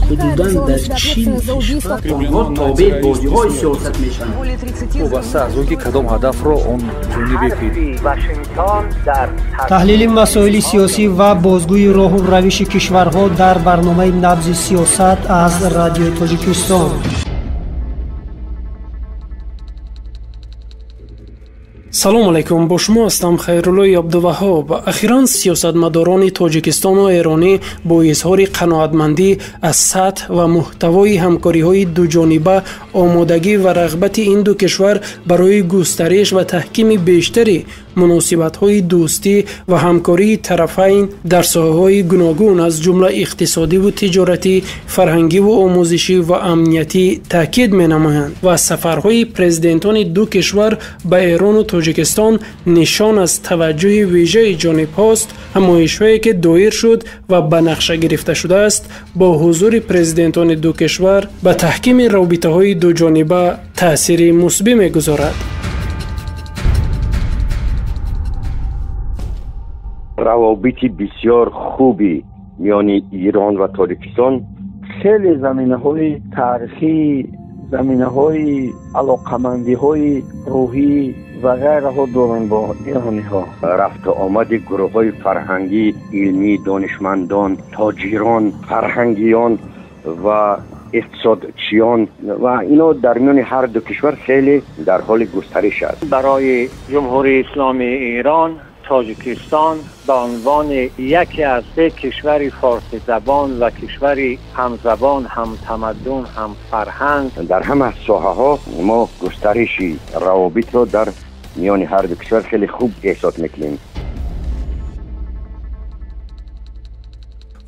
Ҳудудан дар 40 кишвар онҳо тобеи бозиҳои сиёсат мешаванд. Вобаста аз он ки кадом ҳадафро он ҷонибе ки таҳлили масоили сиёсӣ ва бозгӯи роҳу равиши кишварҳо дар барномаи Набзи сиёсат аз Радиои Тоҷикистон. Салом алайкум, бо шумо ҳастам Хайруллои Абдуваҳҳоб. Ахиран сиёсатмадорони Тоҷикистону Эронӣ бо изҳори қаноатмандӣ аз сатҳ ва муҳтавои ҳамкориҳои дуҷониба, омодагӣ ва рағбати ин ду кишвар барои густариш ва таҳкими бештари муносибатҳои дӯстӣ ва ҳамкории тарафайн дар соҳаҳои гуногун аз ҷумла иқтисодиву тиҷоратӣ, фарҳангиву омӯзишӣ ва амниятӣ таъкид менамоянд ва сафарҳои президентони ду кишвар ба Эрону Тоҷикистон нишон аз таваҷҷӯҳи вижаи ҷонибҳост. Ҳамоишҳое ки доир шуд ва ба нақша гирифта шудааст бо ҳузури президентони ду кишвар ба таҳкими робитаҳои дуҷониба таъсири мусбӣ мегузорад. Равобити бисёр хуби миёни Ирон ва Тоҷикистон хеле заминаҳои таърихӣ, заминаҳои алоқамандиҳои рӯҳӣ ва ғайраҳо доранд бо эрониҳо. Рафту омади гурӯҳҳои фарҳангӣ, илмӣ, донишмандон, тоҷирон, фарҳангиён ва иқтисодчиён ва ино дар миёни ҳар ду кишвар хеле дар ҳоли густариш аст. Барои Ҷумҳурии Исломии Эрон Тоҷикистон ба унвони яке аз се кишвари форсизабон ва кишвари ҳамзабон, ҳамтамаддун, ҳамфарҳанг дар ҳама соҳаҳо мо густариши равобитро дар миёни ҳар ду кишвар хеле хуб эҳсос мекунем.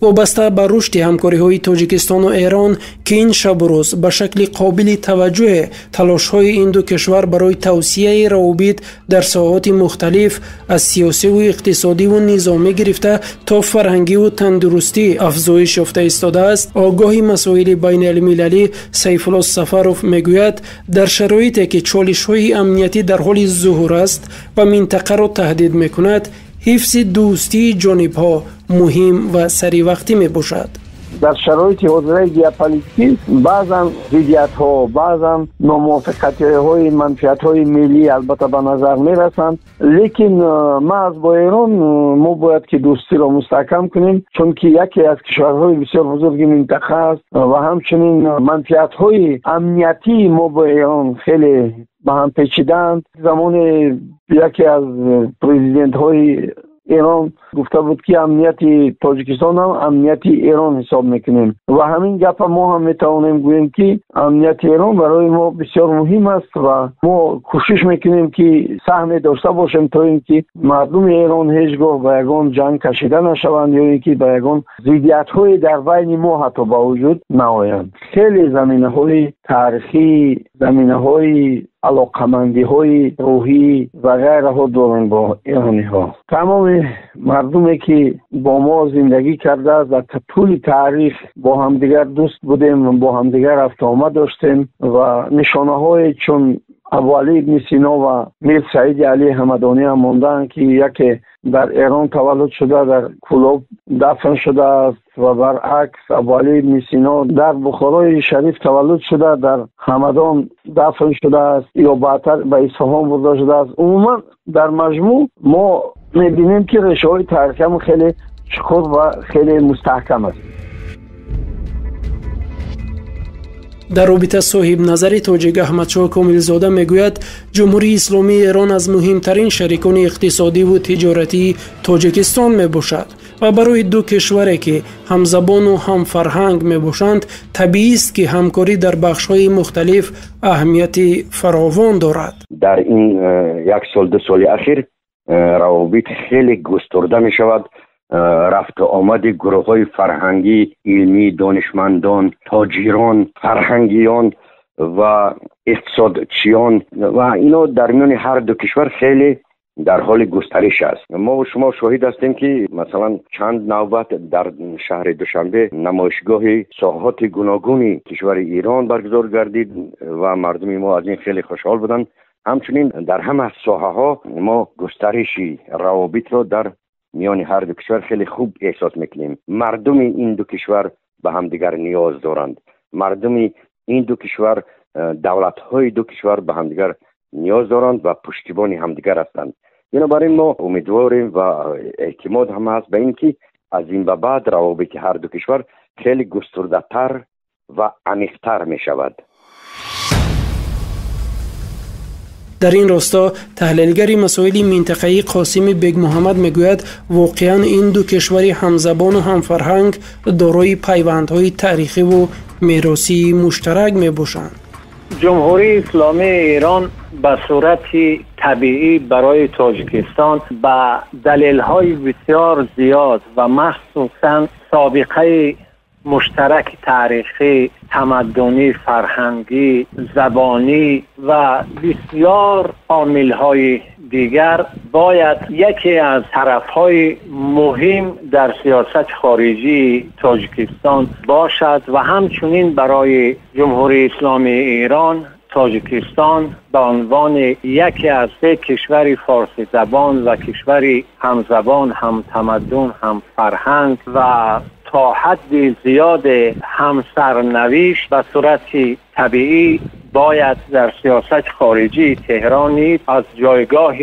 Вобаста ба рушди ҳамкориҳои Тоҷикистону Эрон, ки ин шабу рӯз ба шакли қобили таваҷҷӯҳе талошҳои ин ду кишвар барои тавсияи равобит дар соҳаоти мухталиф аз сиёсиву иқтисодиву низомӣ гирифта то фарҳангиву тандурустӣ афзоиш ёфта истодааст, огоҳи масоили байналмилалӣ Сайфулло Сафаров мегӯяд, дар шароите ки чолишҳои амниятӣ дар ҳоли зуҳур аст ва минтақаро таҳдид мекунад, ҳифзи дӯстии ҷонибҳо муҳим ва саривақтӣ мебошад. Дар шароити ҳозираи геополитикӣ баъзан зиддиятҳо, баъзан номувофиқатиҳои манфиатҳои миллӣ албатта ба назар мерасанд, лекин маҳз бо Эрон мо бояд ки дӯстиро мустаҳкам кунем, чунки яке аз кишварҳои бисёр бузурги минтақа аст ва ҳамчунин манфиатҳои амниятии мо бо Эрон хеле ба ҳам печидаанд. Замоне яке аз президентҳои Эрон гуфта буд ки амнияти Тоҷикистон ҳам амнияти Эрон ҳисоб мекунем ва ҳамин гапа мо ҳам метавонем гӯем ки амнияти Эрон барои мо бисёр муҳим аст ва мо кӯшиш мекунем ки саҳме дошта бошем то ин ки мардуми Эрон ҳеҷ гоҳ ба ягон ҷанг кашида нашаванд ё ин ки ба ягон зиддиятҳое дар байни мо ҳатто ба вуҷуд наоянд. Хеле заминаҳои таърихӣ, заминаҳои алоқамандиҳои рӯҳӣ ва ғайраҳо доранд бо эрониҳо. Тамоми мардуме ки бо мо зиндагӣ кардааст дар тӯли таърих бо ҳамдигар дӯст будем, бо ҳамдигар рафту омад доштем ва нишонаҳое чун Абуалӣ ибни Сино ва Мир Саиди Алӣ Ҳамадонӣ ҳам мондаанд ки яке дар Эрон таваллуд шуда, дар Кӯлоб дафн шудааст ва баръакс Абуалӣ ибни Сино дар Бухорои Шариф таваллуд шуда, дар Ҳамадон дафн шудааст ё баъдтар ба Исфаҳон бурда шудааст. Умуман дар маҷмӯъ мо мебинем ки решаҳои таърихиамон хеле чуқур ва хеле мустаҳкам аст. Дар робита соҳибназари тоҷик Аҳмадшоҳ Комилзода мегӯяд, Ҷумҳурии Исломии Эрон аз муҳимтарин шарикони иқтисодиву тиҷоратии Тоҷикистон мебошад ва барои ду кишваре ки ҳамзабону ҳамфарҳанг мебошанд, табиист ки ҳамкорӣ дар бахшҳои мухталиф аҳамияти фаровон дорад. Дар ин як сол ду соли ахир равобит хеле густурда мешавад. Рафту омади гурӯҳҳои фарҳангӣ, илмӣ, донишмандон, тоҷирон, фарҳангиён ва иқтисодчиён ва ино дар миёни ҳар ду кишвар хеле дар ҳоли густариш аст. Мо шумо шоҳид ҳастем ки масалан чанд навбат дар шаҳри Душанбе намоишгоҳи соҳаҳоти гуногуни кишвари Эрон баргузор гардид ва мардуми мо аз ин хеле хушҳол буданд. Ҳамчунин дар ҳама соҳаҳо мо густариши равобитро дар миёни ҳар ду кишвар хеле хуб эҳсос мекунем. Мардуми ин ду кишвар به همدیگر نیاز دارند. مردم این دو کشور، دولت‌های دو کشور به همدیگر نیاز دارند و پشتیبان همدیگر هستند. بنابراین ما امیدواریم و اعتماد هم هست به اینکه از این به بعد روابط هر دو کشور خیلی گسترده‌تر و عمیق‌تر می‌شود. در این راستا تحلیلگر مسائل منطقه‌ای قاسم بیگ محمد میگوید واقعا این دو کشور همزبان و همفرهنگ دارای پیوندهای تاریخی و میراثی مشترک میباشند. جمهوری اسلامی ایران به صورت طبیعی برای تاجیکستان به دلیل‌های بسیار زیاد و مخصوصاً سابقه مشترک تاریخی، تمدنی، فرهنگی، زبانی و بسیار عامل‌های دیگر باید یکی از طرف‌های مهم در سیاست خارجی تاجیکستان باشد و همچنین برای جمهوری اسلامی ایران تاجیکستان به عنوان یکی از سه کشور فارسی زبان و کشور همزبان، هم تمدن، هم فرهنگ و تا حد زیاد همسرنوشت به صورت طبیعی باید در سیاست خارجی تهران نیز از جایگاه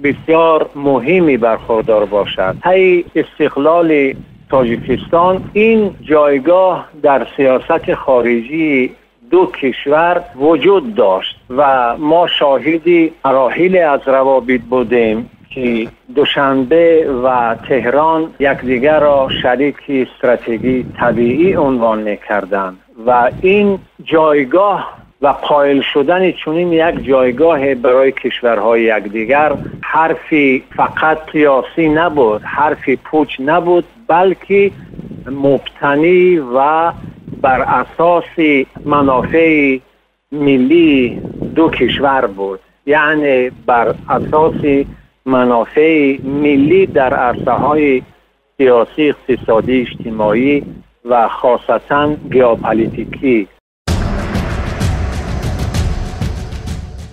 بسیار مهمی برخوردار باشد. طی استقلال تاجیکستان این جایگاه در سیاست خارجی دو کشور وجود داشت و ما شاهد مراحل از روابط بودیم که دوشنبه و تهران یکدیگر را شریک استراتژی طبیعی عنوان می‌کردند و این جایگاه و قائل شدن چنین یک جایگاه برای کشورهای یکدیگر حرفی فقط سیاسی نبود، حرفی پوچ نبود، بلکه مبتنی و بر اساس منافع ملی دو کشور بود، یعنی بر اساس منافع ملی در عرصه‌های سیاسی، اقتصادی، اجتماعی و خاصتاً گئوپلیتیکی.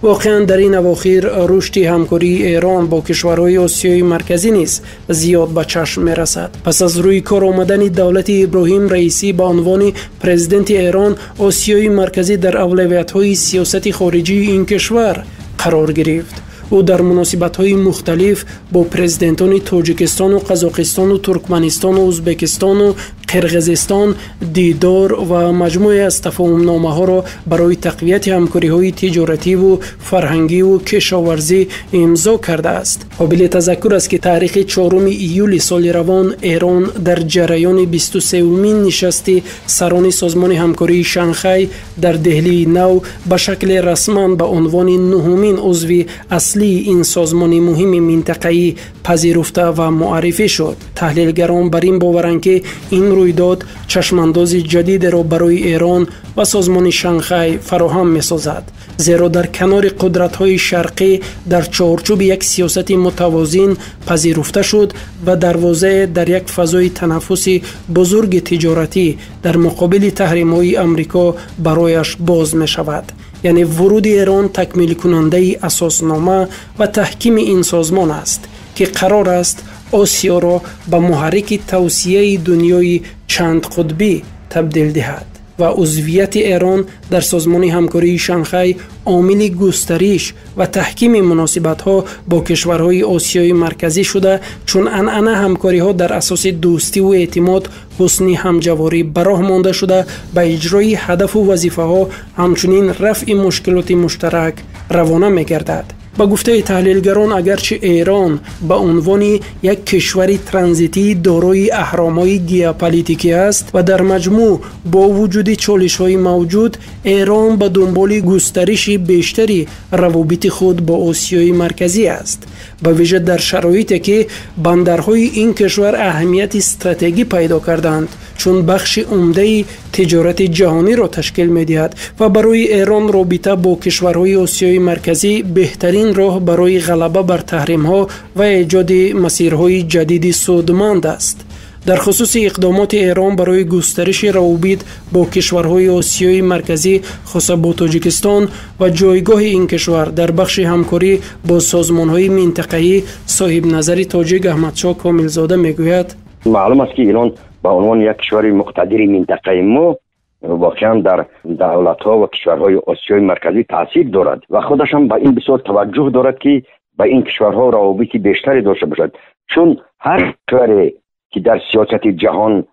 واقعا در این اواخر رشد همکاری ایران با کشورهای آسیای مرکزی نیز زیاد به چشم می‌رسد. پس از روی کار آمدن دولت ابراهیم رئیسی به عنوان پرزیدنت ایران، آسیای مرکزی در اولویت‌های سیاست خارجی این کشور قرار گرفت. او در مناسبت‌های مختلف با پرزیدنتان تاجیکستان و قزاقستان و ترکمنستان و ازبکستان و قرقیزستان دیدار و مجموعه از تفاهم‌نامه‌ها را برای تقویت همکاری‌های تجارتی و فرهنگی و کشاورزی امضا کرده است. قابل تذکر است که تاریخ 4 ایول سال روان ایران در جریان 23مین نشست سران سازمان همکاری شانگهای در دهلی نو به شکل رسما به عنوان نهمین عضو اصلی این سازمان مهم منطقه‌ای پذیرفته و معرفی شد. تحلیلگران بر این باورند که این رویداد چشمانداز جدید را برای ایران و سازمان شانگهای فراهم می‌سازد، زیرا در کنار قدرت‌های شرقی در چارچوب یک سیاست متوازن پذیرفته شد و دروازه در یک فضای تنفس بزرگ تجارتی در مقابل تحریم‌های آمریکا برایش باز می‌شود. یعنی ورود ایران تکمیل کننده اساسنامه و تحکیم این سازمان است که قرار است آسیا را به محرک توسعه دنیای چند قطبی تبدیل دهد و عضویت ایران در سازمان همکاری شانگهای عامل گسترش و تحکیم مناسبت‌ها با کشورهای آسیای مرکزی شده، چون عنعنه همکاری‌ها در اساس دوستی و اعتماد حسن همجواری براه مانده شده به اجرای هدف و وظیفه‌ها همچنین رفع مشکلات مشترک روانه می‌گردد. با گفته تحلیلگران اگرچه ایران به عنوان یک کشور ترانزیتی دارای اهرام‌های گئوپلیتیکی است و در مجموع با وجود چالش‌های موجود ایران به دنبال گسترش بیشتری روابط خود با آسیای مرکزی است، به ویژه در شرایطی که بندرهای این کشور اهمیت استراتژیکی پیدا کردند، چون بخش عمده تجارت جهانی را تشکیل می‌دهد و برای ایران رابطه با کشورهای آسیای مرکزی بهترین راه برای غلبه بر تحریم‌ها و ایجاد مسیرهای جدید سودمند است. در خصوص اقدامات ایران برای گسترش روابط با کشورهای آسیای مرکزی، خصوصا با تاجیکستان و جایگاه این کشور در بخش همکاری با سازمان‌های منطقه‌ای، صاحب نظر تاجیک احمدشاه کاملزاده می‌گوید: معلوم است که ایران به عنوان یک کشور مقتدر منطقه ما واقعا در دولت‌ها و کشورهای آسیای مرکزی تاثیر دارد و خودش هم به این بسیار توجه دارد که به این کشورها روابط بیشتری داشته باشد، چون هر کشوری که در سیاست جهان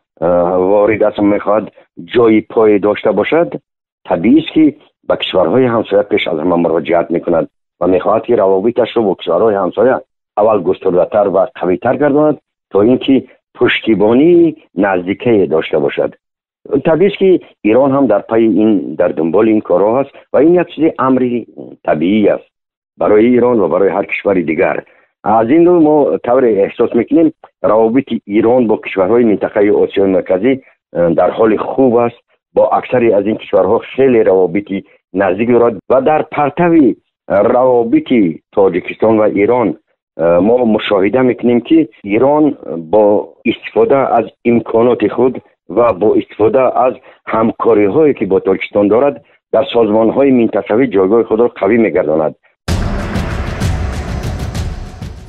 وارد است میخواهد جای پای داشته باشد، طبیعی است که به کشورهای همسایه پیش از همه مراجعت میکند و میخواهد که روابطش را با کشورهای همسایه اول گسترده‌تر و قوی‌تر گرداند تا اینکه پشتیبانی نزدیکی داشته باشد. طبیعی است که ایران هم در پای این، در دنبال این کارها هست و این یک چیز امری طبیعی است برای ایران و برای هر کشور دیگر. از این رو ما طور احساس میکنیم روابط ایران با کشورهای منطقه آسیای مرکزی در حال خوب است. با اکثری از این کشورها خیلی روابط نزدیک دارد و در پرتو روابط تاجیکستان و ایران ما مشاهده میکنیم که ایران با استفاده از امکانات خود و با استفاده از همکاری هایی که با تاجیکستان دارد در سازمان های منطقوی جایگاه خود را قوی میگرداند.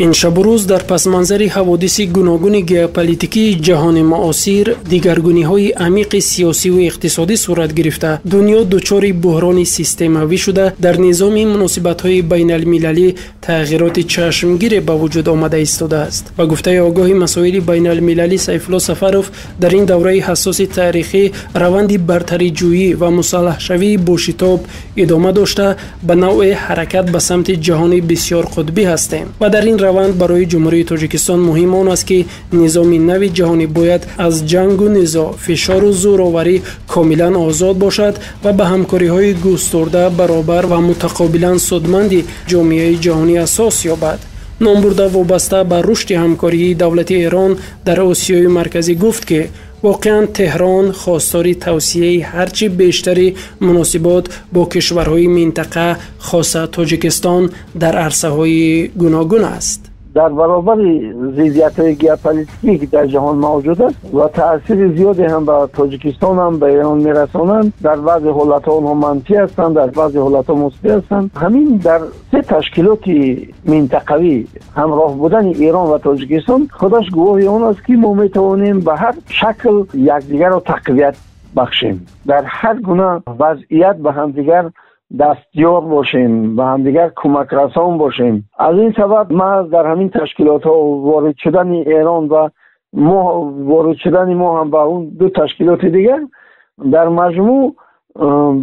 Ин шабу рӯз дар пасманзари ҳаводиси гуногуни геополитикии ҷаҳони муосир дигаргуниҳои амиқи сиёсиву иқтисодӣ сурат гирифта, дунё дучори буҳрони системавӣ шуда, дар низоми муносибатҳои байналмилалӣ тағйироти чашмгире ба вуҷуд омада истодааст. Ба гуфтаи огоҳи масоили байналмилалӣ Сайфулло Сафаров, дар ин давраи ҳассоси таърихӣ раванди бартариҷӯӣ ва мусаллаҳшавии бошитоб идома дошта, ба навъе ҳаракат ба самти ҷаҳони бисёрқутбӣ ҳастем ва дар ин раванд барои Ҷумҳурии Тоҷикистон муҳим он аст, ки низоми нави ҷаҳонӣ бояд аз ҷангу низоъ, фишору зӯроварӣ комилан озод бошад ва ба ҳамкориҳои густурда, баробар ва мутақобилан судманди ҷомеаи ҷаҳонӣ асос ёбад. Номбурда вобаста ба рушди ҳамкории давлати Эрон дар Осиёи Марказӣ гуфт, ки воқеан Теҳрон хостори тавсияи ҳарчи бештари муносибот бо кишварҳои минтақа, хоса Тоҷикистон, дар арсаҳои гуногун аст. Дар баробари зиддиятҳои геополитикӣ, ки дар ҷаҳон мавҷуд аст ва таъсири зиёде ҳам ба Тоҷикистон ҳам ба Эрон мерасонанд, дар баъзе ҳолатҳо онҳо манфӣ ҳастанд, дар баъзе ҳолатҳо мусбӣ ҳастанд. Ҳамин дар се ташкилоти минтақавӣ ҳамроҳ будани Эрон ва Тоҷикистон худаш гувоҳи он аст, ки мо метавонем ба ҳар шакл якдигарро тақвият бахшем, дар ҳар гуна вазъият ба ҳамдигар дастёр бошем, ба ҳамдигар кӯмакрасон бошем. Аз ин сабаб маҳз дар ҳамин ташкилотҳо ворид шудани Эрон ва мо, ворид шудани мо ҳам ба он ду ташкилоти дигар дар маҷмӯъ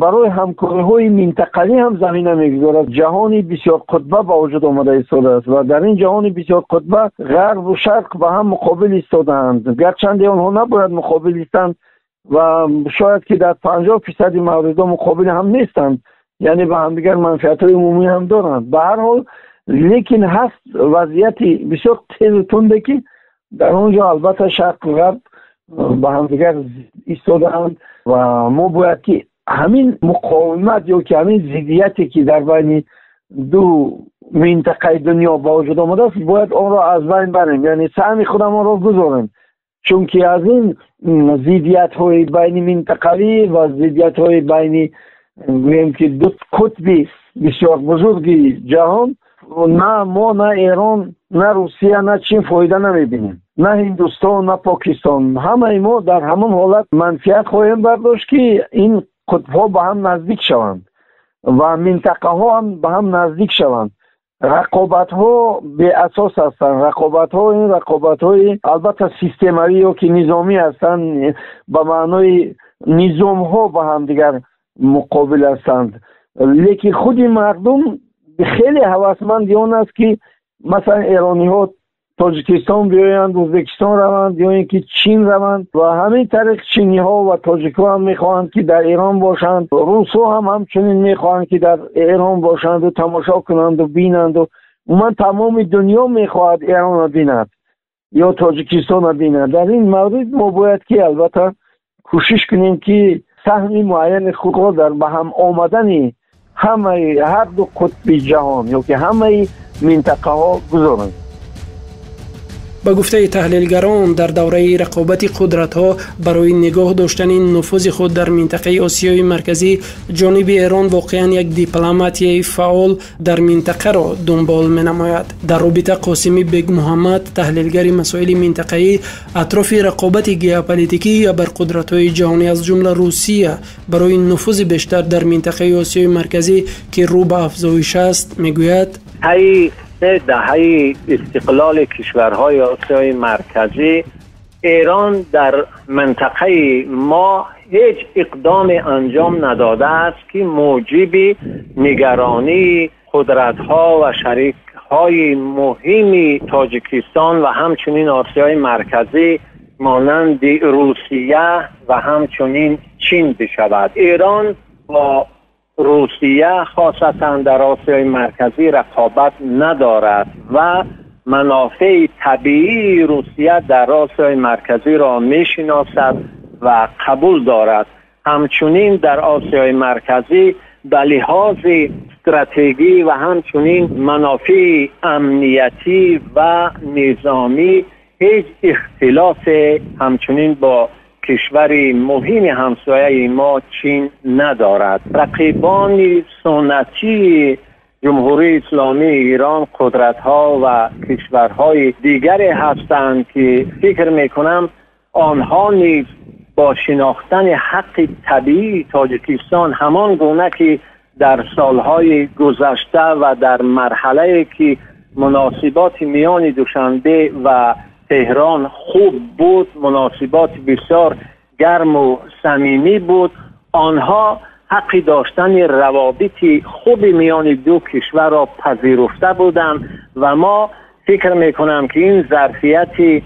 барои ҳамкориҳои минтақавӣ ҳам замина мегузорад. Ҷаҳони бисёр қутба ба вуҷуд омада истодааст ва дар ин ҷаҳони бисёр қутба ғарбу шарқ ба ҳам муқобил истодаанд. Гарчанде онҳо набояд муқобил истанд ва шояд ки дар 50% мавридҳо муқобили ҳам нестанд, яъне ба ҳамдигар манфиатҳои умумӣ ҳам доранд. Ба ҳар ҳол, лекин ҳаст вазъияти бисёр тезу тунде, ки дар он ҷо албатта шарқу ғарб ба ҳамдигар истодаанд ва мо бояд ки ҳамин муқовимат ё ки ҳамин зиддияте, ки дар байни ду минтақаи дунё ба вуҷуд омадааст, бояд онро аз байн барем, яъне саҳми худамонро гузорем, чунки аз ин зиддиятҳои байни минтақавӣ ва зиддиятҳои байни гӯем ки ду қутби бисёр бузурги ҷаҳон на мо, на Эрон, на Русия, на Чин фоида намебинем, на Ҳиндустон, на Покистон. Ҳамаи мо дар ҳамон ҳолат манфиат хоҳем бардошт, ки ин қутбҳо ба ҳам наздик шаванд ва минтақаҳо ҳам ба ҳам наздик шаванд. Рақобатҳо беасос ҳастанд. Рақобатҳо ин рақобатҳои албатта системавӣ ё ки низомӣ ҳастанд, ба маънои низомҳо ба ҳамдигар муқобил ҳастанд. Лекин худи мардум хеле ҳавасманди он аст, ки масалан эрониҳо Тоҷикистон биёянд, Ӯзбекистон раванд ё ин ки Чин раванд ва ҳамин тариқ чиниҳо ва тоҷикҳо ҳам мехоҳанд, ки дар Эрон бошанд. Русҳо ҳам ҳамчунин мехоҳанд, ки дар Эрон бошанду тамошо кунанду бинанду. Умуман тамоми дунё мехоҳад Эронро бинад ё Тоҷикистонро бинад. Дар ин маврид мо бояд ки албатта кӯшиш кунем, ки саҳми муайяни худро дар ба ҳам омадани ҳамаи ҳар ду қутби ҷаҳон ё ки ҳамаи минтақаҳо гузорем. Ба гуфтаи таҳлилгарон, дар давраи рақобати қудратҳо барои нигоҳ доштани нуфузи худ дар минтақаи Осиёи Марказӣ, ҷониби Эрон воқеан як дипломатияи фаъол дар минтақаро дунбол менамояд. Дар робита Қосими Бегмуҳаммад, таҳлилгари масоили минтақаӣ, атрофи рақобати геополитикии абарқудратҳои ҷаҳонӣ, аз ҷумла Русия, барои нуфузи бештар дар минтақаи Осиёи Марказӣ, ки рӯ ба афзоиш аст, мегӯяд: سه دهه استقلال کشورهای آسیای مرکزی، ایران در منطقه ما هیچ اقدام انجام نداده است که موجب نگرانی قدرت‌ها و شریک‌های مهم تاجیکستان و همچنین آسیای مرکزی مانند روسیه و همچنین چین بشود. ایران با روسیه خاصتا در آسیای مرکزی رقابت ندارد و منافع طبیعی روسیه در آسیای مرکزی را میشناسد و قبول دارد. همچنین در آسیای مرکزی به لحاظ استراتژی و همچنین منافع امنیتی و نظامی هیچ اختلاف همچنین با کشور مهم همسایه ما چین ندارد. رقیبان سنتی جمهوری اسلامی ایران قدرت‌ها و کشورهای دیگری هستند که فکر می‌کنم آنها نیز با شناختن حق طبیعی تاجیکستان، همان گونه که در سالهای گذشته و در مرحله که مناسبات میان دوشنبه و تهران خوب بود، مناسبات بسیار گرم و صمیمی بود، آنها حق داشتن روابط خوب میان دو کشور را پذیرفته بودند و ما فکر میکنم که این ظرفیت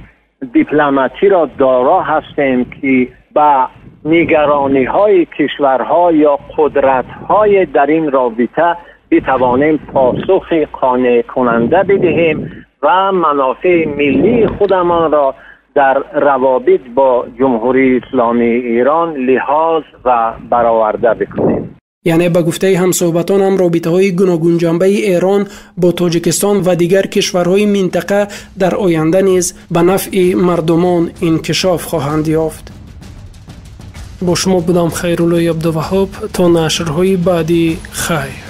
دیپلماتی را دارا هستیم که به نگرانی های کشورها یا قدرت های در این رابطه بتوانیم پاسخ قانع کننده بدهیم و منافع ملی خودمان را در روابط با جمهوری اسلامی ایران لحاظ و برآورده بکنیم. یعنی به گفته همصحبتان هم رابطه‌های گوناگون‌جنبه ایران با تاجیکستان و دیگر کشورهای منطقه در آینده نیز به نفع مردمان انکشاف خواهند یافت. با شما بودم خیرالله عبدالوهاب. تا نشرهای بعدی، خیر.